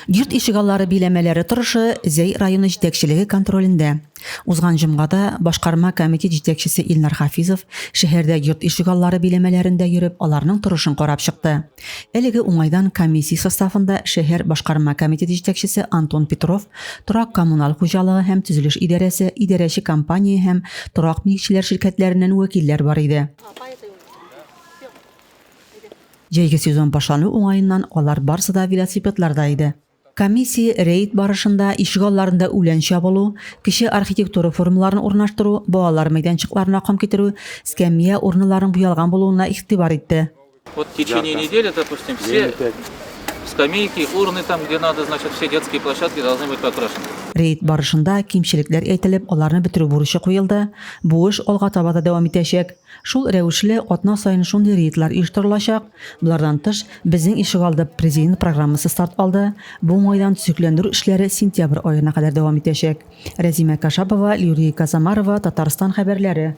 Йорт ишегаллары биләмәләре торышы Зәй районы җитәкчелеге контролендә. Узган җомгада башкарма комитет җитәкчесе Илнар Хафизов шәһәрдә йорт ишегаллары биләмәләрендә йөреп, аларның торышын карап чыкты. Әлеге уңайдан комиссия составында шәһәр башкарма комитеты җитәкчесе Антон Петров, торак-коммуналь хуҗалыгы һәм төзелеш идарәсе, идарәче компания һәм торак милекчеләр ширкәтләреннән вәкилләр бар иде. Җәйге сезон башлану уңаеннан алар барсы да велосипедларда иде. Комиссия рейд барышында ишегалларында үлән чабылу, кече архитектура формаларын урнаштыру, балалар мәйданчыкларына ком китерү, скәмия урналарының буялган булуына игътибар итте. Вот в течение недели, допустим, все скамейки, урны там, где надо, значит, все детские площадки должны быть покрашены. Рейд барышында кимчелекләр әйтелеп, аларны бетерү бурычы куелды. Бу эш алга таба да дәвам итәчәк. Шул рәвешле, атна саен шундый рейдлар оештырылачак. Болардан тыш, Безнең ишегалды Президент программасы старт алды. Бу уңайдан төзекләндерү эшләре сентябрь аена кадәр дәвам итәчәк. Рәзимә Кашапова, Люрия Казамарова, Татарстан хәбәрләре.